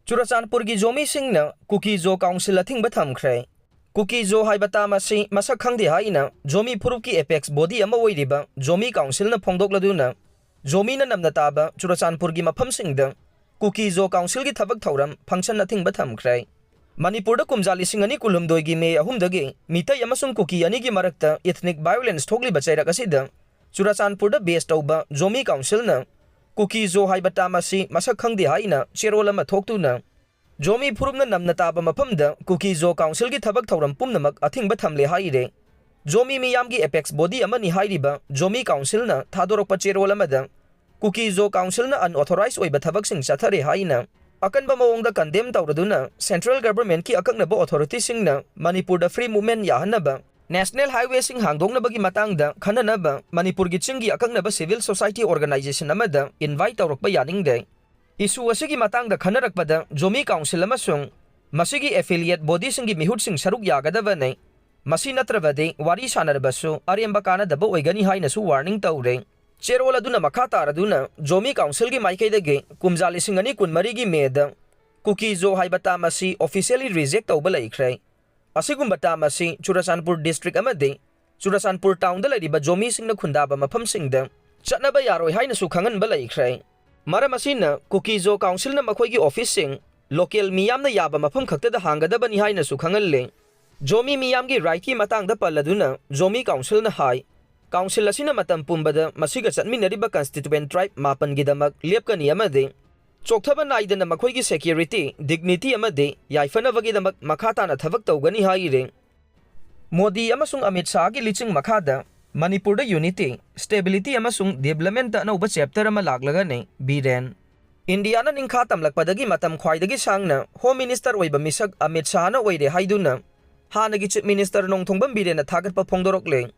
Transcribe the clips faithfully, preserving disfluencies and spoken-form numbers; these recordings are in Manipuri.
ꯆꯨꯔꯆꯥꯟꯄꯨꯔꯒꯤ ꯖꯣꯃꯤꯁꯤꯡꯅ ꯀꯨꯀꯤ-ꯖꯣ ꯀꯥꯎꯟꯁꯤꯜ ꯑꯊꯤꯡꯕ ꯊꯝꯈ꯭ꯔꯦ꯫ ꯀꯨꯀꯤ-ꯖꯣ ꯍꯥꯏꯕ ꯇꯥꯝ ꯑꯁꯤ ꯃꯁꯛ ꯈꯪꯗꯦ ꯍꯥꯏꯅ ꯖꯣꯃꯤ ꯐꯨꯔꯨꯞꯀꯤ ꯑꯦꯄꯦꯛꯁ ꯕꯣꯗꯤ ꯑꯃ ꯑꯣꯏꯔꯤꯕ ꯖꯣꯃꯤ ꯀꯥꯎꯟꯁꯤꯜꯅ ꯐꯣꯡꯗꯣꯛꯂꯗꯨꯅ, ꯖꯣꯃꯤꯅ ꯅꯝꯅ ꯇꯥꯕ ꯆꯨꯔꯆꯥꯟꯄꯨꯔꯒꯤ ꯃꯐꯝꯁꯤꯡꯗ ꯀꯨꯀꯤ-ꯖꯣ ꯀꯥꯎꯟꯁꯤꯜꯒꯤ ꯊꯕꯛ ꯊꯧꯔꯝ ꯐꯪꯁꯟ ꯑꯊꯤꯡꯕ ꯊꯝꯈ꯭ꯔꯦ꯫ ꯃꯅꯤꯄꯨꯔꯗ ꯀꯨꯝꯖꯥ ꯂꯤꯁꯤꯡ ꯑꯅꯤ ꯀꯨꯟꯍꯨꯝꯗꯣꯏꯒꯤ ꯃꯦ ꯑꯍꯨꯝꯗꯒꯤ ꯃꯤꯇꯩ ꯑꯃꯁꯨꯡ ꯀꯨꯀꯤ ꯑꯅꯤꯒꯤ ꯃꯔꯛꯇ ꯏꯊꯅꯤꯛ ꯚꯥꯏꯑꯣꯂꯦꯟꯁ ꯊꯣꯛꯂꯤꯕ ꯆꯩꯔꯛ ꯑꯁꯤꯗ ꯆꯨꯔꯆꯥꯟꯄꯨꯔꯗ ꯕꯦꯁ ꯇꯧꯕ ꯖꯣꯃꯤ ꯀꯥꯎꯟꯁꯤꯜꯅ ꯀꯨꯀꯤ-ꯖꯣ ꯍꯥꯏꯕ ꯇꯥꯝ ꯑꯁꯤ ꯃꯁꯛ ꯈꯪꯗꯦ ꯍꯥꯏꯅ ꯆꯦꯔꯣꯜ ꯑꯃ ꯊꯣꯛꯇꯨꯅ, ꯖꯣꯃꯤ ꯐꯨꯔꯨꯞꯅ ꯅꯝꯅ ꯇꯥꯕ ꯃꯐꯝꯗ ꯀꯨꯀꯤ-ꯖꯣ ꯀꯥꯎꯟꯁꯤꯜꯒꯤ ꯊꯕꯛ ꯊꯧꯔꯝ ꯄꯨꯝꯅꯃꯛ ꯑꯊꯤꯡꯕ ꯊꯝꯂꯦ ꯍꯥꯏꯔꯦ꯫ ꯖꯣꯃꯤ ꯃꯤꯌꯥꯝꯒꯤ ꯑꯦꯄꯦꯛꯁ ꯕꯣꯗꯤ ꯑꯃꯅꯤ ꯍꯥꯏꯔꯤꯕ ꯖꯣꯃꯤ ꯀꯥꯎꯟꯁꯤꯜꯅ ꯊꯥꯗꯣꯔꯛꯄ ꯆꯦꯔꯣꯜ ꯑꯃꯗ, ꯀꯨꯀꯤ-ꯖꯣ ꯀꯥꯎꯟꯁꯤꯜꯅ ꯑꯟꯑꯣꯊꯣꯔꯥꯏꯖ ꯑꯣꯏꯕ ꯊꯕꯛꯁꯤꯡ ꯆꯠꯊꯔꯦ ꯍꯥꯏꯅ ꯑꯀꯟꯕ ꯃꯑꯣꯡꯗ ꯀꯟꯗꯦꯝ ꯇꯧꯔꯗꯨꯅ, ꯁꯦꯟꯇ꯭ꯔꯦꯜ ꯒꯚꯔꯟꯃꯦꯟꯠꯀꯤ ꯑꯀꯛꯅꯕ ꯑꯣꯊꯣꯔꯤꯇꯤꯁꯤꯡꯅ ꯃꯅꯤꯄꯨꯔꯗ ꯐ꯭ꯔꯤ ꯃꯨꯚꯃꯦꯟꯠ ꯌꯥꯍꯟꯅꯕ, ꯅꯦꯁꯅꯦꯜ ꯍꯥꯏꯋꯦꯁꯤꯡ ꯍꯥꯡꯗꯣꯛꯅꯕꯒꯤ ꯃꯇꯥꯡꯗ ꯈꯟꯅꯅꯕ ꯃꯅꯤꯄꯨꯔꯒꯤ ꯆꯤꯡꯒꯤ ꯑꯀꯛꯅꯕ ꯁꯤꯚꯤꯜ ꯁꯣꯁꯥꯏꯇꯤ ꯑꯣꯔꯒꯅꯥꯏꯖꯦꯁꯟ ꯑꯃꯗ ꯏꯟꯚꯥꯏꯠ ꯇꯧꯔꯛꯄ ꯌꯥꯅꯤꯡꯗꯦ꯫ ꯏꯁꯨ ꯑꯁꯤꯒꯤ ꯃꯇꯥꯡꯗ ꯈꯟꯅꯔꯛꯄꯗ ꯖꯣꯃꯤ ꯀꯥꯎꯟꯁꯤꯜ ꯑꯃꯁꯨꯡ ꯃꯁꯤꯒꯤ ꯑꯦꯐꯤꯂꯤꯌꯦꯠ ꯕꯣꯗꯤꯁꯤꯡꯒꯤ ꯃꯤꯍꯨꯠꯁꯤꯡ ꯁꯔꯨꯛ ꯌꯥꯒꯗꯕꯅꯤ꯫ ꯃꯁꯤ ꯅꯠꯇ꯭ꯔꯕꯗꯤ ꯋꯥꯔꯤ ꯁꯥꯟꯅꯔꯕꯁꯨ ꯑꯔꯦꯝꯕ ꯀꯥꯟꯅꯗꯕ ꯑꯣꯏꯒꯅꯤ ꯍꯥꯏꯅꯁꯨ ꯋꯥꯔꯅꯤꯡ ꯇꯧꯔꯦ꯫ ꯆꯦꯔꯣꯜ ꯑꯗꯨꯅ ꯃꯈꯥ ꯇꯥꯔꯗꯨꯅ ꯖꯣꯃꯤ ꯀꯥꯎꯟꯁꯤꯜꯒꯤ ꯃꯥꯏꯀꯩꯗꯒꯤ ꯀꯨꯝꯖꯥ ꯂꯤꯁꯤꯡ ꯑꯅꯤ ꯀꯨꯟꯃꯔꯤꯒꯤ ꯃꯦꯗ ꯀꯨꯀꯤ-ꯖꯣ ꯍꯥꯏꯕ ꯇꯥꯝ ꯑꯁꯤ ꯑꯣꯐꯤꯁꯤꯌꯦꯜꯂꯤ ꯔꯤꯖꯦꯛ ꯇꯧꯕ ꯂꯩꯈ꯭ꯔꯦ꯫ ꯑꯁꯤꯒꯨꯝꯕ ꯇꯥꯝ ꯑꯁꯤ ꯆꯨꯔꯆꯥꯟꯄꯨꯔ ꯗꯤꯁꯇ꯭ꯔꯤꯛ ꯑꯃꯗꯤ ꯆꯨꯔꯆꯥꯟꯄꯨꯔ ꯇꯥꯎꯟꯗ ꯂꯩꯔꯤꯕ ꯖꯣꯃꯤꯁꯤꯡꯅ ꯈꯨꯟꯗꯥꯕ ꯃꯐꯝꯁꯤꯡꯗ ꯆꯠꯅꯕ ꯌꯥꯔꯣꯏ ꯍꯥꯏꯅꯁꯨ ꯈꯪꯍꯟꯕ ꯂꯩꯈ꯭ꯔꯦ꯫ ꯃꯔꯝ ꯑꯁꯤꯅ ꯀꯨꯀꯤ-ꯖꯣ ꯀꯥꯎꯟꯁꯤꯜꯅ ꯃꯈꯣꯏꯒꯤ ꯑꯣꯐꯤꯁꯁꯤꯡ ꯂꯣꯀꯦꯜ ꯃꯤꯌꯥꯝꯅ ꯌꯥꯕ ꯃꯐꯝ ꯈꯛꯇꯗ ꯍꯥꯡꯒꯗꯕꯅꯤ ꯍꯥꯏꯅꯁꯨ ꯈꯪꯍꯜꯂꯦ꯫ ꯖꯣꯃꯤ ꯃꯤꯌꯥꯝꯒꯤ ꯔꯥꯏꯠꯀꯤ ꯃꯇꯥꯡꯗ ꯄꯜꯂꯗꯨꯅ ꯖꯣꯃꯤ ꯀꯥꯎꯟꯁꯤꯜꯅ ꯍꯥꯏ, ꯀꯥꯎꯟꯁꯤꯜ ꯑꯁꯤꯅ ꯃꯇꯝ ꯄꯨꯝꯕꯗ ꯃꯁꯤꯒ ꯆꯠꯃꯤꯟꯅꯔꯤꯕ ꯀꯟꯁꯇꯤꯇ꯭ꯌꯨꯑꯦꯟ ꯇ꯭ꯔꯥꯏꯕ ꯃꯥꯄꯟꯒꯤꯗꯃꯛ ꯂꯦꯞꯀꯅꯤ ꯑꯃꯗꯤ ꯆꯣꯛꯊꯕ ꯅꯥꯏꯗꯅ ꯃꯈꯣꯏꯒꯤ ꯁꯦꯀ꯭ꯌꯨꯔꯤꯇꯤ, ꯗꯤꯒꯅꯤꯇꯤ ꯑꯃꯗꯤ ꯌꯥꯏꯐꯅꯕꯒꯤꯗꯃꯛ ꯃꯈꯥ ꯇꯥꯅ ꯊꯕꯛ ꯇꯧꯒꯅꯤ ꯍꯥꯏꯔꯤ꯫ ꯃꯣꯗꯤ ꯑꯃꯁꯨꯡ ꯑꯃꯤꯠ ꯁꯥꯍꯒꯤ ꯂꯤꯆꯤꯡ ꯃꯈꯥꯗ ꯃꯅꯤꯄꯨꯔꯗ ꯌꯨꯅꯤꯇꯤ, ꯁ꯭ꯇꯦꯕꯤꯂꯤꯇꯤ ꯑꯃꯁꯨꯡ ꯗꯤꯕ꯭ꯂꯞꯃꯦꯟꯠꯇ ꯑꯅꯧꯕ ꯆꯦꯞꯇꯔ ꯑꯃ ꯂꯥꯛꯂꯒꯅꯤ꯫ ꯕꯤꯔꯦꯟ꯫ ꯏꯟꯗꯤꯌꯥꯅ ꯅꯤꯡꯈꯥ ꯇꯝꯂꯛꯄꯗꯒꯤ ꯃꯇꯝ ꯈ꯭ꯋꯥꯏꯗꯒꯤ ꯁꯥꯡꯅ ꯍꯣꯝ ꯃꯤꯅꯤꯁꯇꯔ ꯑꯣꯏꯕ ꯃꯤꯁꯛ ꯑꯃꯤꯠ ꯁꯥꯍꯅ ꯑꯣꯏꯔꯦ ꯍꯥꯏꯗꯨꯅ ꯍꯥꯟꯅꯒꯤ ꯆꯤꯐ ꯃꯤꯅꯤꯁꯇꯔ ꯅꯣꯡꯊꯣꯝꯕꯝ ꯕꯤꯔꯦꯟꯅ ꯊꯥꯒꯠꯄ ꯐꯣꯡꯗꯣꯔꯛꯂꯦ꯫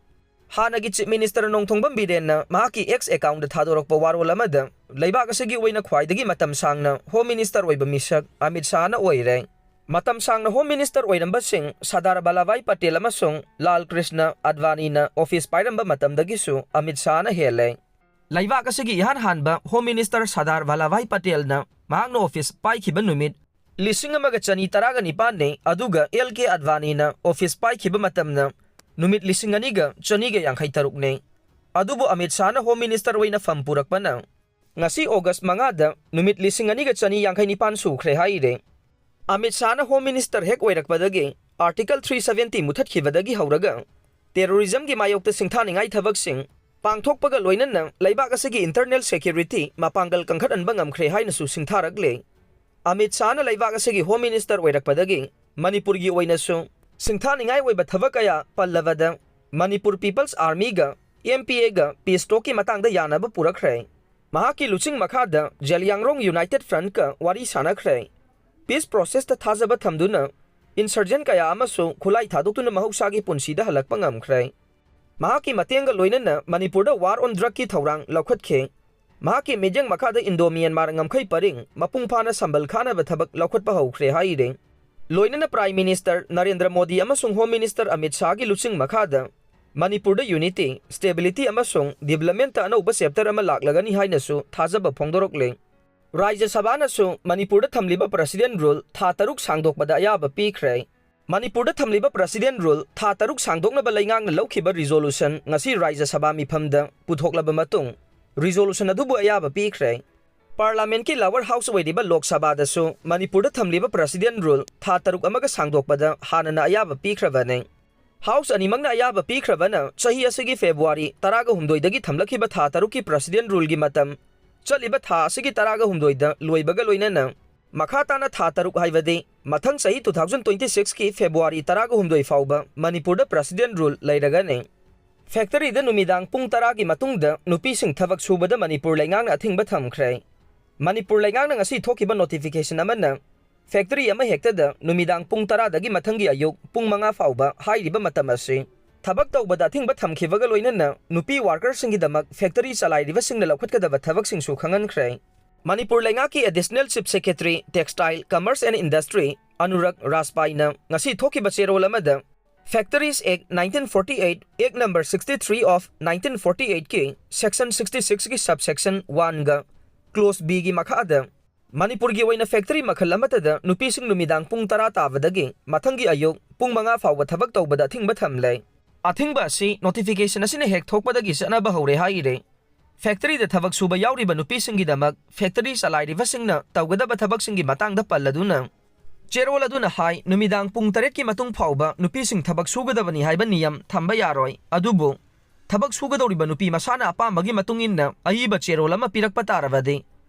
ꯍꯥꯟꯅꯒꯤ ꯆꯤꯐ ꯃꯤꯅꯤꯁꯇꯔ ꯅꯣꯡꯊꯣꯝꯕꯝ ꯕꯤꯔꯦꯟꯅ ꯃꯍꯥꯛꯀꯤ ꯑꯦꯛꯁ ꯑꯦꯀꯥꯎꯟꯗ ꯊꯥꯗꯣꯔꯛꯄ ꯋꯥꯔꯣꯜ ꯑꯃꯗ ꯂꯩꯕꯥꯛ ꯑꯁꯤꯒꯤ ꯑꯣꯏꯅ ꯈ꯭ꯋꯥꯏꯗꯒꯤ ꯃꯇꯝ ꯁꯥꯡꯅ ꯍꯣꯝ ꯃꯤꯅꯤꯁꯇꯔ ꯑꯣꯏꯕ ꯃꯤꯁꯛ ꯑꯃꯤꯠ ꯁꯥꯍꯅ ꯑꯣꯏꯔꯦ꯫ ꯃꯇꯝ ꯁꯥꯡꯅ ꯍꯣꯝ ꯃꯤꯅꯤꯁꯇꯔ ꯑꯣꯏꯔꯝꯕꯁꯤꯡ ꯁꯔꯗꯥꯔ ꯚꯜꯂꯚꯚꯥꯏ ꯄꯇꯦꯜ ꯑꯃꯁꯨꯡ ꯂꯥꯜ ꯀ꯭ꯔꯤꯁꯅ ꯑꯗꯚꯥꯅꯤꯅ ꯑꯣꯐꯤꯁ ꯄꯥꯏꯔꯝꯕ ꯃꯇꯝꯗꯒꯤꯁꯨ ꯑꯃꯤꯠ ꯁꯥꯍꯅ ꯍꯦꯜꯂꯦ꯫ ꯂꯩꯕꯥꯛ ꯑꯁꯤꯒꯤ ꯏꯍꯥꯟ ꯍꯥꯟꯕ Home Minister ꯁꯔꯗꯥꯔ ꯚꯜꯂꯚꯚꯥꯏ ꯄꯇꯦꯜꯅ ꯃꯍꯥꯛꯅ ꯑꯣꯐꯤꯁ ꯄꯥꯏꯈꯤꯕ ꯅꯨꯃꯤꯠ ꯂꯤꯁꯤꯡ ꯑꯃꯒ ꯆꯅꯤ ꯇꯔꯥꯒ ꯅꯤꯄꯥꯟꯅꯤ, ꯑꯗꯨꯒ ꯑꯦꯜ ꯀꯦ ꯑꯗꯚꯥꯅꯤꯅ ꯑꯣꯐꯤꯁ ꯄꯥꯏꯈꯤꯕ ꯃꯇꯝꯅ ꯅꯨꯃꯤꯠ ꯂꯤꯁꯤꯡ ꯑꯅꯤꯒ ꯆꯅꯤꯒ ꯌꯥꯡꯈꯩ ꯇꯔꯨꯛꯅꯤ꯫ ꯑꯗꯨꯕꯨ ꯑꯃꯤꯠ ꯁꯥꯍꯅ Home Minister ꯑꯣꯏꯅ ꯐꯝ ꯄꯨꯔꯛꯄꯅ ꯉꯁꯤ August ꯃꯉꯥꯗ ꯅꯨꯃꯤꯠ ꯂꯤꯁꯤꯡ ꯑꯅꯤꯒ ꯆꯅꯤ ꯌꯥꯡꯈꯩ ꯅꯤꯄꯥꯟ ꯁꯨꯈ꯭ꯔꯦ ꯍꯥꯏꯔꯦ꯫ ꯑꯃꯤꯠ ꯁꯥꯍꯅ Home Minister ꯍꯦꯛ ꯑꯣꯏꯔꯛꯄꯗꯒꯤ Article three seventy ꯃꯨꯊꯠꯈꯤꯕꯗꯒꯤ ꯍꯧꯔꯒ terrorismꯒꯤ ꯃꯥꯌꯣꯛꯇ ꯁꯤꯡꯊꯥꯅꯤꯡꯉꯥꯏ ꯊꯕꯛꯁꯤꯡ ꯄꯥꯡꯊꯣꯛꯄꯒ ꯂꯣꯏꯅꯅ ꯂꯩꯕꯥꯛ ꯑꯁꯤꯒꯤ internal security ꯃꯄꯥꯡꯒꯜ ꯀꯟꯈꯠꯍꯟꯕ ꯉꯝꯈ꯭ꯔꯦ ꯍꯥꯏꯅꯁꯨ ꯁꯤꯡꯊꯥꯔꯛꯂꯦ꯫ ꯑꯃꯤꯠ ꯁꯥꯍꯅ ꯂꯩꯕꯥꯛ ꯑꯁꯤꯒꯤ Home Minister ꯑꯣꯏꯔꯛꯄꯗꯒꯤ ꯃꯅꯤꯄꯨꯔꯒꯤ ꯑꯣꯏꯅꯁꯨ ꯁꯤꯡꯊꯥꯅꯤꯡꯉꯥꯏ ꯑꯣꯏꯕ ꯊꯕꯛ ꯀꯌꯥ ꯄꯜꯂꯕꯗ Manipur People's Armyꯒ M P Aꯒ peace talkꯀꯤ ꯃꯇꯥꯡꯗ ꯌꯥꯅꯕ ꯄꯨꯔꯛꯈ꯭ꯔꯦ꯫ ꯃꯍꯥꯛꯀꯤ ꯂꯨꯆꯤꯡ ꯃꯈꯥꯗ ꯖꯦꯂꯤꯌꯥꯡꯔꯣꯡ United Frontꯀ ꯋꯥꯔꯤ ꯁꯥꯅꯈ꯭ꯔꯦ꯫ Peace processꯇ ꯊꯥꯖꯕ ꯊꯝꯗꯨꯅ insurgent ꯀꯌꯥ ꯑꯃꯁꯨ ꯈꯨꯠꯂꯥꯏ ꯊꯥꯗꯣꯛꯇꯨꯅ ꯃꯍꯧꯁꯥꯒꯤ ꯄꯨꯟꯁꯤꯗ ꯍꯜꯂꯛꯄ ꯉꯝꯈ꯭ꯔꯦ꯫ ꯃꯍꯥꯛꯀꯤ ꯃꯇꯦꯡꯒ ꯂꯣꯏꯅꯅ ꯃꯅꯤꯄꯨꯔꯗ war on drugꯀꯤ ꯊꯧꯔꯥꯡ ꯂꯧꯈꯠꯈꯤ꯫ ꯃꯍꯥꯛꯀꯤ ꯃꯤꯠꯌꯦꯡ ꯃꯈꯥꯗ Indo-Myanmar ꯉꯝꯈꯩ ꯄꯔꯤꯡ ꯃꯄꯨꯡ ꯐꯥꯅ ꯁꯝꯕꯜ ꯈꯥꯅꯕ ꯊꯕꯛ ꯂꯧꯈꯠꯄ ꯍꯧꯈ꯭ꯔꯦ ꯍꯥꯏꯔꯤ꯫ ꯂꯣꯏꯅꯅ Prime Minister ꯅꯔꯦꯟꯗ꯭ꯔ ꯃꯣꯗꯤ ꯑꯃꯁꯨꯡ Home Minister ꯑꯃꯤꯠ ꯁꯥꯍꯒꯤ ꯂꯨꯆꯤꯡ ꯃꯈꯥꯗ ꯃꯅꯤꯄꯨꯔꯗ unity, stability ꯑꯃꯁꯨꯡ developmentꯇ ꯑꯅꯧꯕ chapter ꯑꯃ ꯂꯥꯛꯂꯒꯅꯤ ꯍꯥꯏꯅꯁꯨ ꯊꯥꯖꯕ ꯐꯣꯡꯗꯣꯔꯛꯂꯦ꯫ ꯔꯥꯖ꯭ꯌ ꯁꯚꯥꯅꯁꯨ ꯃꯅꯤꯄꯨꯔꯗ ꯊꯝꯂꯤꯕ President Rule ꯊꯥ ꯇꯔꯨꯛ ꯁꯥꯡꯗꯣꯛꯄꯗ ꯑꯌꯥꯕ ꯄꯤꯈ꯭ꯔꯦ꯫ ꯃꯅꯤꯄꯨꯔꯗ ꯊꯝꯂꯤꯕ President Rule ꯊꯥ ꯇꯔꯨꯛ ꯁꯥꯡꯗꯣꯛꯅꯕ ꯂꯩꯉꯥꯛꯅ ꯂꯧꯈꯤꯕ resolution ꯉꯁꯤ ꯔꯥꯖ꯭ꯌ ꯁꯚꯥ ꯃꯤꯐꯝꯗ ꯄꯨꯊꯣꯛꯂꯕ ꯃꯇꯨꯡ, resolution ꯑꯗꯨꯕꯨ ꯑꯌꯥꯕ ꯄꯤꯈ꯭ꯔꯦ꯫ Parliamentꯀꯤ lower house ꯑꯣꯏꯔꯤꯕ ꯂꯣꯛ ꯁꯚꯥꯗꯁꯨ ꯃꯅꯤꯄꯨꯔꯗ ꯊꯝꯂꯤꯕ President Rule ꯊꯥ ꯇꯔꯨꯛ ꯑꯃꯒ ꯁꯥꯡꯗꯣꯛꯄꯗ ꯍꯥꯟꯅꯅ ꯑꯌꯥꯕ ꯄꯤꯈ꯭ꯔꯕꯅꯤ꯫ House ꯑꯅꯤꯃꯛꯅ ꯑꯌꯥꯕ ꯄꯤꯈ꯭ꯔꯕꯅ ꯆꯍꯤ ꯑꯁꯤꯒꯤ February ꯇꯔꯥꯒ ꯍꯨꯝꯗꯣꯏꯗꯒꯤ ꯊꯝꯂꯛꯈꯤꯕ ꯊꯥ ꯇꯔꯨꯛꯀꯤ President Ruleꯒꯤ ꯃꯇꯝ ꯆꯠꯂꯤꯕ ꯊꯥ ꯑꯁꯤꯒꯤ ꯇꯔꯥꯒ ꯍꯨꯝꯗꯣꯏꯗ ꯂꯣꯏꯕꯒ ꯂꯣꯏꯅꯅ ꯃꯈꯥ ꯇꯥꯅ ꯊꯥ ꯇꯔꯨꯛ, ꯍꯥꯏꯕꯗꯤ ꯃꯊꯪ ꯆꯍꯤ two thousand twenty sixꯀꯤ February ꯇꯔꯥꯒ ꯍꯨꯝꯗꯣꯏ ꯐꯥꯎꯕ ꯃꯅꯤꯄꯨꯔꯗ President Rule ꯂꯩꯔꯒꯅꯤ꯫ Factoryꯗ ꯅꯨꯃꯤꯗꯥꯡ ꯄꯨꯡ ꯇꯔꯥꯒꯤ ꯃꯇꯨꯡꯗ ꯅꯨꯄꯤꯁꯤꯡ ꯊꯕꯛ ꯁꯨꯕꯗ ꯃꯅꯤꯄꯨꯔ ꯂꯩꯉꯥꯛꯅ ꯑꯊꯤꯡꯕ ꯊꯝꯈ꯭ꯔꯦ꯫ ꯃꯅꯤꯄꯨꯔ ꯂꯩꯉꯥꯛꯅ ꯉꯁꯤ ꯊꯣꯛꯈꯤꯕ notification ꯑꯃꯅ factory ꯑꯃꯍꯦꯛꯇꯗ ꯅꯨꯃꯤꯗꯥꯡ ꯄꯨꯡ ꯇꯔꯥꯗꯒꯤ ꯃꯊꯪꯒꯤ ꯑꯌꯨꯛ ꯄꯨꯡ ꯃꯉꯥ ꯐꯥꯎꯕ ꯍꯥꯏꯔꯤꯕ ꯃꯇꯝ ꯑꯁꯤ ꯊꯕꯛ ꯇꯧꯕꯗ ꯑꯊꯤꯡꯕ ꯊꯝꯈꯤꯕꯒ ꯂꯣꯏꯅꯅ ꯅꯨꯄꯤ workerꯁꯤꯡꯒꯤꯗꯃꯛ factory ꯆꯂꯥꯏꯔꯤꯕꯁꯤꯡꯅ ꯂꯧꯈꯠꯀꯗꯕ ꯊꯕꯛꯁꯤꯡꯁꯨ ꯈꯪꯍꯟꯈ꯭ꯔꯦ꯫ ꯃꯅꯤꯄꯨꯔ ꯂꯩꯉꯥꯛꯀꯤ Additional Chief Secretary, Textile, Commerce and Industry Anurag ꯔꯥꯖꯄꯥꯏꯅ ꯉꯁꯤ ꯊꯣꯛꯈꯤꯕ ꯆꯦꯔꯣꯜ ꯑꯃꯗ Factories Act nineteen forty eight, Act number sixty three of nineteen forty eight ꯀꯤ section sixty six ꯀꯤ subsection one ꯒ clause B ꯒꯤ ꯃꯈꯥꯗ ꯃꯅꯤꯄꯨꯔꯒꯤ ꯑꯣꯏꯅ factory ꯃꯈꯜ ꯑꯃꯠꯇꯗ ꯅꯨꯄꯤꯁꯤꯡ ꯅꯨꯃꯤꯗꯥꯡ ꯄꯨꯡ ꯇꯔꯥ ꯇꯥꯕꯗꯒꯤ ꯃꯊꯪꯒꯤ ꯑꯌꯨꯛ ꯄꯨꯡ ꯃꯉꯥ ꯐꯥꯎꯕ ꯊꯕꯛ ꯇꯧꯕꯗ ꯑꯊꯤꯡꯕ ꯊꯝꯂꯦ꯫ ꯑꯊꯤꯡꯕ ꯑꯁꯤ notification ꯑꯁꯤꯅ ꯍꯦꯛ ꯊꯣꯛꯄꯗꯒꯤ ꯆꯠꯅꯕ ꯍꯧꯔꯦ ꯍꯥꯏꯔꯦ꯫ Factory ꯗ ꯊꯕꯛ ꯁꯨꯕ ꯌꯥꯎꯔꯤꯕ ꯅꯨꯄꯤꯁꯤꯡꯒꯤꯗꯃꯛ factory ꯆꯂꯥꯏꯔꯤꯕꯁꯤꯡꯅ ꯇꯧꯒꯗꯕ ꯊꯕꯛꯁꯤꯡꯒꯤ ꯃꯇꯥꯡꯗ ꯄꯜꯂꯗꯨꯅ, ꯆꯦꯔꯣꯜ ꯑꯗꯨꯅ ꯍꯥꯏ, ꯅꯨꯃꯤꯗꯥꯡ ꯄꯨꯡ ꯇꯔꯦꯠꯀꯤ ꯃꯇꯨꯡ ꯐꯥꯎꯕ ꯅꯨꯄꯤꯁꯤꯡ ꯊꯕꯛ ꯁꯨꯒꯗꯕꯅꯤ ꯍꯥꯏꯕ ꯅꯤꯌꯝ ꯊꯝꯕ ꯌꯥꯔꯣꯏ꯫ ꯑꯗꯨꯕꯨ ꯊꯕꯛ ꯁꯨꯒꯗꯧꯔꯤꯕ ꯅꯨꯄꯤ ꯃꯁꯥꯅ ꯑꯄꯥꯝꯕꯒꯤ ꯃꯇꯨꯡ ꯏꯟꯅ ꯑꯏꯕ ꯆꯦꯔꯣꯜ ꯑꯃ ꯄꯤꯔꯛꯄ ꯇꯥꯔꯕꯗꯤ,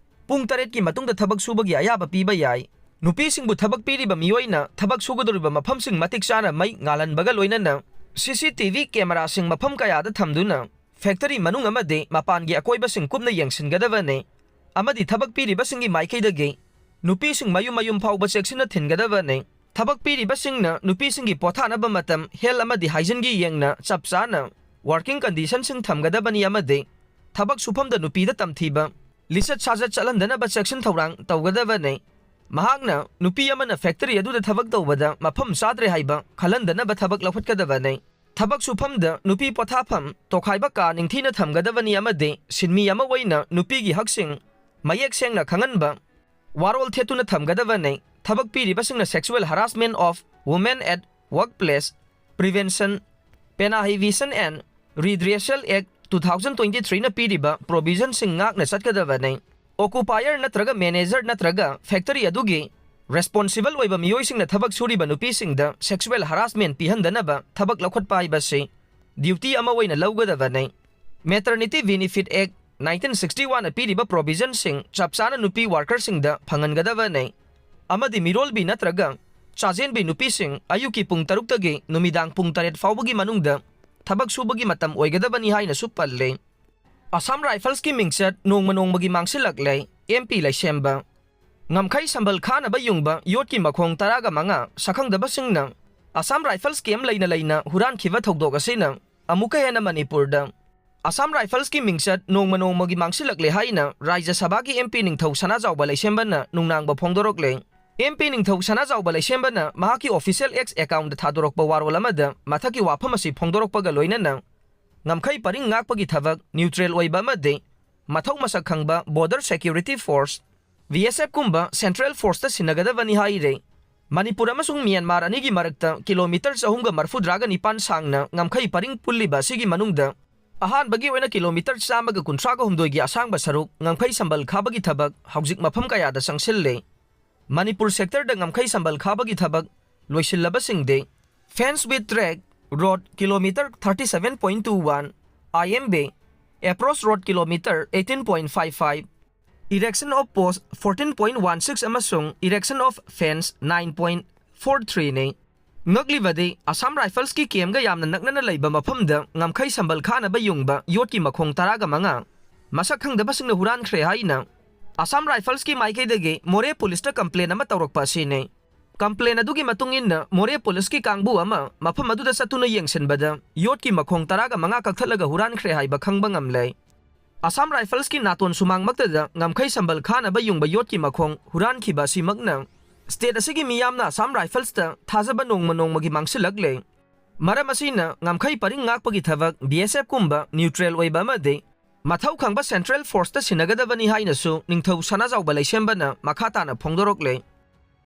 ꯄꯨꯡ ꯇꯔꯦꯠꯀꯤ ꯃꯇꯨꯡꯗ ꯊꯕꯛ ꯁꯨꯕꯒꯤ ꯑꯌꯥꯕ ꯄꯤꯕ ꯌꯥꯏ꯫ ꯅꯨꯄꯤꯁꯤꯡꯕꯨ ꯊꯕꯛ ꯄꯤꯔꯤꯕ ꯃꯤꯑꯣꯏꯅ ꯊꯕꯛ ꯁꯨꯒꯗꯧꯔꯤꯕ ꯃꯐꯝꯁꯤꯡ ꯃꯇꯤꯛ ꯆꯥꯅ ꯃꯩ ꯉꯥꯜꯍꯟꯕꯒ ꯂꯣꯏꯅꯅ C C T V camera ꯁꯤꯡ ꯃꯐꯝ ꯀꯌꯥꯗ ꯊꯝꯗꯨꯅ factory ꯃꯅꯨꯡ ꯑꯃꯗꯤ ꯃꯄꯥꯟꯒꯤ ꯑꯀꯣꯏꯕꯁꯤꯡ ꯀꯨꯞꯅ ꯌꯦꯡꯁꯤꯟꯒꯗꯕꯅꯤ꯫ ꯑꯃꯗꯤ ꯊꯕꯛ ꯄꯤꯔꯤꯕꯁꯤꯡꯒꯤ ꯃꯥꯏꯀꯩꯗꯒꯤ ꯅꯨꯄꯤꯁꯤꯡ ꯃꯌꯨꯝ ꯃꯌꯨꯝ ꯐꯥꯎꯕ ꯆꯦꯛꯁꯤꯟꯅ ꯊꯤꯟꯒꯗꯕꯅꯤ꯫ ꯊꯕꯛ ꯄꯤꯔꯤꯕꯁꯤꯡꯅ ꯅꯨꯄꯤꯁꯤꯡꯒꯤ ꯄꯣꯊꯥꯅꯕ ꯃꯇꯝ, health ꯑꯃꯗꯤ hygiene ꯒꯤ ꯌꯦꯡꯅ ꯆꯞ ꯆꯥꯅ working condition ꯁꯤꯡ ꯊꯝꯒꯗꯕꯅꯤ ꯑꯃꯗꯤ ꯊꯕꯛ ꯁꯨꯐꯝꯗ ꯅꯨꯄꯤꯗ ꯇꯝꯊꯤꯕ, ꯂꯤꯆꯠ ꯁꯥꯖꯠ ꯆꯠꯍꯟꯗꯅꯕ ꯆꯦꯛꯁꯤꯟ ꯊꯧꯔꯥꯡ ꯇꯧꯒꯗꯕꯅꯤ꯫ ꯃꯍꯥꯛꯅ ꯅꯨꯄꯤ ꯑꯃꯅ factory ꯑꯗꯨꯗ ꯊꯕꯛ ꯇꯧꯕꯗ ꯃꯐꯝ ꯆꯥꯗ꯭ꯔꯦ ꯍꯥꯏꯕ ꯈꯜꯍꯟꯗꯅꯕ ꯊꯕꯛ ꯂꯧꯈꯠꯀꯗꯕꯅꯤ꯫ ꯊꯕꯛ ꯁꯨꯐꯝꯗ ꯅꯨꯄꯤ ꯄꯣꯊꯥꯐꯝ, ꯇꯣꯈꯥꯏꯕ ꯀꯥ ꯅꯤꯡꯊꯤꯅ ꯊꯝꯒꯗꯕꯅꯤ ꯑꯃꯗꯤ ꯁꯤꯟꯃꯤ ꯑꯃ ꯑꯣꯏꯅ ꯅꯨꯄꯤꯒꯤ ꯍꯛꯁꯤꯡ ꯃꯌꯦꯛ ꯁꯦꯡꯅ ꯈꯪꯍꯟꯕ, ꯋꯥꯔꯣꯜ ꯊꯦꯠꯇꯨꯅ ꯊꯝꯒꯗꯕꯅꯤ꯫ ꯊꯕꯛ ꯄꯤꯔꯤꯕꯁꯤꯡꯅ Sexual Harassment of Women at Workplace, Prevention, Penalization and Redressal Act two thousand twenty three ꯅ ꯄꯤꯔꯤꯕ provision ꯁꯤꯡ ꯉꯥꯛꯅ ꯆꯠꯀꯗꯕꯅꯤ꯫ Occupier ꯅꯠꯇ꯭ꯔꯒ manager ꯅꯠꯇ꯭ꯔꯒ factory ꯑꯗꯨꯒꯤ responsible ꯑꯣꯏꯕ ꯃꯤꯑꯣꯏꯁꯤꯡꯅ ꯊꯕꯛ ꯁꯨꯔꯤꯕ ꯅꯨꯄꯤꯁꯤꯡꯗ sexual harassment ꯄꯤꯍꯟꯗꯅꯕ ꯊꯕꯛ ꯂꯧꯈꯠꯄ ꯍꯥꯏꯕꯁꯤ duty ꯑꯃ ꯑꯣꯏꯅ ꯂꯧꯒꯗꯕꯅꯤ꯫ Maternity Benefit Act nineteen sixty one ꯅ ꯄꯤꯔꯤꯕ provision ꯁꯤꯡ ꯆꯞ ꯆꯥꯅ ꯅꯨꯄꯤ worker ꯁꯤꯡꯗ ꯐꯪꯍꯟꯒꯗꯕꯅꯤ꯫ ꯑꯃꯗꯤ ꯃꯤꯔꯣꯜꯕꯤ ꯅꯠꯇ꯭ꯔꯒ ꯆꯥꯖꯦꯟꯕꯤ ꯅꯨꯄꯤꯁꯤꯡ ꯑꯌꯨꯛꯀꯤ ꯄꯨꯡ ꯇꯔꯨꯛꯇꯒꯤ ꯅꯨꯃꯤꯗꯥꯡ ꯄꯨꯡ ꯇꯔꯦꯠ ꯐꯥꯎꯕꯒꯤ ꯃꯅꯨꯡꯗ ꯊꯕꯛ ꯁꯨꯕꯒꯤ ꯃꯇꯝ ꯑꯣꯏꯒꯗꯕꯅꯤ ꯍꯥꯏꯅꯁꯨ ꯄꯜꯂꯤ꯫ Assam Rifles ꯀꯤ ꯃꯤꯡꯆꯠ ꯅꯣꯡꯃ ꯅꯣꯡꯃꯒꯤ ꯃꯥꯡꯁꯤꯜꯂꯛꯂꯦ, M P ꯂꯩꯁꯦꯝꯕ꯫ ꯉꯝꯈꯩ ꯁꯝꯕꯜ ꯈꯥꯅꯕ ꯌꯨꯡꯕ ꯌꯣꯠꯀꯤ ꯃꯈꯣꯡ ꯇꯔꯥꯒ ꯃꯉꯥ ꯁꯛꯈꯪꯗꯕꯁꯤꯡꯅ Assam Rifles camp ꯂꯩꯅ ꯂꯩꯅ ꯍꯨꯔꯥꯟꯈꯤꯕ ꯊꯧꯗꯣꯛ ꯑꯁꯤꯅ ꯑꯃꯨꯛꯀ ꯍꯦꯟꯅ ꯃꯅꯤꯄꯨꯔꯗ Assam Rifles ꯀꯤ ꯃꯤꯡꯆꯠ ꯅꯣꯡꯃ ꯅꯣꯡꯃꯒꯤ ꯃꯥꯡꯁꯤꯜꯂꯛꯂꯦ ꯍꯥꯏꯅ ꯔꯥꯖ꯭ꯌ ꯁꯚꯥꯒꯤ M P ꯅꯤꯡꯊꯧ ꯁꯅꯥꯖꯥꯎꯕ ꯂꯩꯁꯦꯝꯕꯅ ꯅꯨꯡꯅꯥꯡꯕ ꯐꯣꯡꯗꯣꯔꯛꯂꯦ꯫ ꯑꯦꯝ ꯄꯤ ꯅꯤꯡꯊꯧ ꯁꯅꯥꯖꯥꯎꯕ ꯂꯩꯁꯦꯝꯕꯅ ꯃꯍꯥꯛꯀꯤ official X account ꯊꯥꯗꯣꯔꯛꯄ ꯋꯥꯔꯣꯜ ꯑꯃꯗ ꯃꯊꯛꯀꯤ ꯋꯥꯐꯝ ꯑꯁꯤ ꯐꯣꯡꯗꯣꯔꯛꯄꯒ ꯂꯣꯏꯅꯅ ꯉꯝꯈꯩ ꯄꯔꯤꯡ ꯉꯥꯛꯄꯒꯤ ꯊꯕꯛ neutral ꯑꯣꯏꯕ ꯑꯃꯗꯤ ꯃꯊꯧ ꯃꯁꯛ ꯈꯪꯕ border security force, B S F ꯀꯨꯝꯕ central forceꯇ ꯁꯤꯟꯅꯒꯗꯕꯅꯤ ꯍꯥꯏꯔꯦ꯫ ꯃꯅꯤꯄꯨꯔ ꯑꯃꯁꯨꯡ ꯃ꯭ꯌꯥꯟꯃꯥꯔ ꯑꯅꯤꯒꯤ ꯃꯔꯛꯇ ꯀꯤꯂꯣꯃꯤꯇꯔ ꯆꯍꯨꯝꯒ ꯃꯔꯐꯨꯇꯔꯥꯒ ꯅꯤꯄꯥꯟ ꯁꯥꯡꯅ ꯉꯝꯈꯩ ꯄꯔꯤꯡ ꯄꯨꯜꯂꯤꯕ ꯑꯁꯤꯒꯤ ꯃꯅꯨꯡꯗ ꯑꯍꯥꯟꯕꯒꯤ ꯑꯣꯏꯅ ꯀꯤꯂꯣꯃꯤꯇꯔ ꯆꯥꯝꯃꯒ ꯀꯨꯟꯊ꯭ꯔꯥꯒ ꯍꯨꯝꯗꯣꯏꯒꯤ ꯑꯁꯥꯡꯕ ꯁꯔꯨꯛ ꯉꯝꯈꯩ ꯁꯝꯕꯜ ꯈꯥꯕꯒꯤ ꯊꯕꯛ ꯍꯧꯖꯤꯛ ꯃꯐꯝ ꯀꯌꯥꯗ ꯆꯪꯁꯤꯜꯂꯦ꯫ ꯃꯅꯤꯄꯨꯔ sectorꯗ ꯉꯝꯈꯩ ꯁꯝꯕꯜ ꯈꯥꯕꯒꯤ ꯊꯕꯛ ꯂꯣꯏꯁꯤꯜꯂꯕꯁꯤꯡꯗꯤ: fence with track road kilometer thirty seven point two one, I M B, approach road kilometer eighteen point five five, erection of post fourteen point one six ꯑꯃꯁꯨꯡ erection of fence nine point four threeꯅꯤ꯫ ꯉꯛꯂꯤꯕꯗꯤ Assam ꯔꯥꯏꯐꯜꯁꯀꯤ campꯒ ꯌꯥꯝꯅ ꯅꯛꯅꯅ ꯂꯩꯕ ꯃꯐꯝꯗ ꯉꯝꯈꯩ ꯁꯝꯕꯜ ꯈꯥꯅꯕ ꯌꯨꯡꯕ ꯌꯣꯠꯀꯤ ꯃꯈꯣꯡ ꯇꯔꯥꯒ ꯃꯉꯥ ꯃꯁꯛ ꯈꯪꯗꯕꯁꯤꯡꯅ ꯍꯨꯔꯥꯟꯈ꯭ꯔꯦ ꯍꯥꯏꯅ ꯑꯁꯥꯝ ꯔꯥꯏꯐꯜꯁꯀꯤ ꯃꯥꯏꯀꯩꯗꯒꯤ ꯃꯣꯔꯦ ꯄꯨꯂꯤꯁꯇ complain ꯑꯃ ꯇꯧꯔꯛꯄ ꯑꯁꯤꯅꯤ꯫ Complain ꯑꯗꯨꯒꯤ ꯃꯇꯨꯡ ꯏꯟꯅ ꯃꯣꯔꯦ ꯄꯨꯂꯤꯁꯀꯤ ꯀꯥꯡꯕꯨ ꯑꯃ ꯃꯐꯝ ꯑꯗꯨꯗ ꯆꯠꯇꯨꯅ ꯌꯦꯡꯁꯤꯟꯕꯗ ꯌꯣꯠꯀꯤ ꯃꯈꯣꯡ ꯇꯔꯥꯒ ꯃꯉꯥ ꯀꯛꯊꯠꯂꯒ ꯍꯨꯔꯥꯟꯈ꯭ꯔꯦ ꯍꯥꯏꯕ ꯈꯪꯕ ꯉꯝꯂꯦ꯫ ꯑꯁꯥꯝ ꯔꯥꯏꯐꯜꯁꯀꯤ ꯅꯥꯇꯣꯟ ꯁꯨꯃꯥꯡꯃꯛꯇꯗ ꯉꯝꯈꯩ ꯁꯝꯕꯜ ꯈꯥꯅꯕ ꯌꯨꯡꯕ ꯌꯣꯠꯀꯤ ꯃꯈꯣꯡ ꯍꯨꯔꯥꯟꯈꯤꯕ ꯑꯁꯤꯃꯛꯅ state ꯑꯁꯤꯒꯤ ꯃꯤꯌꯥꯝꯅ ꯑꯁꯥꯝ ꯔꯥꯏꯐꯜꯁꯇ ꯊꯥꯖꯕ ꯅꯣꯡꯃ ꯅꯣꯡꯃꯒꯤ ꯃꯥꯡꯁꯤꯜꯂꯛꯂꯦ꯫ ꯃꯔꯝ ꯑꯁꯤꯅ ꯉꯝꯈꯩ ꯄꯔꯤꯡ ꯉꯥꯛꯄꯒꯤ ꯊꯕꯛ B S Fꯀꯨꯝꯕ neutral ꯑꯣꯏꯕ ꯑꯃꯗꯤ ꯃꯊꯧ ꯈꯪꯕ central forceꯇ ꯁꯤꯟꯅꯒꯗꯕꯅꯤ ꯍꯥꯏꯅꯁꯨ ꯅꯤꯡꯊꯧ ꯁꯅꯥꯖꯥꯎꯕ ꯂꯩꯁꯦꯝꯕꯅ ꯃꯈꯥ ꯇꯥꯅ ꯐꯣꯡꯗꯣꯔꯛꯂꯦ꯫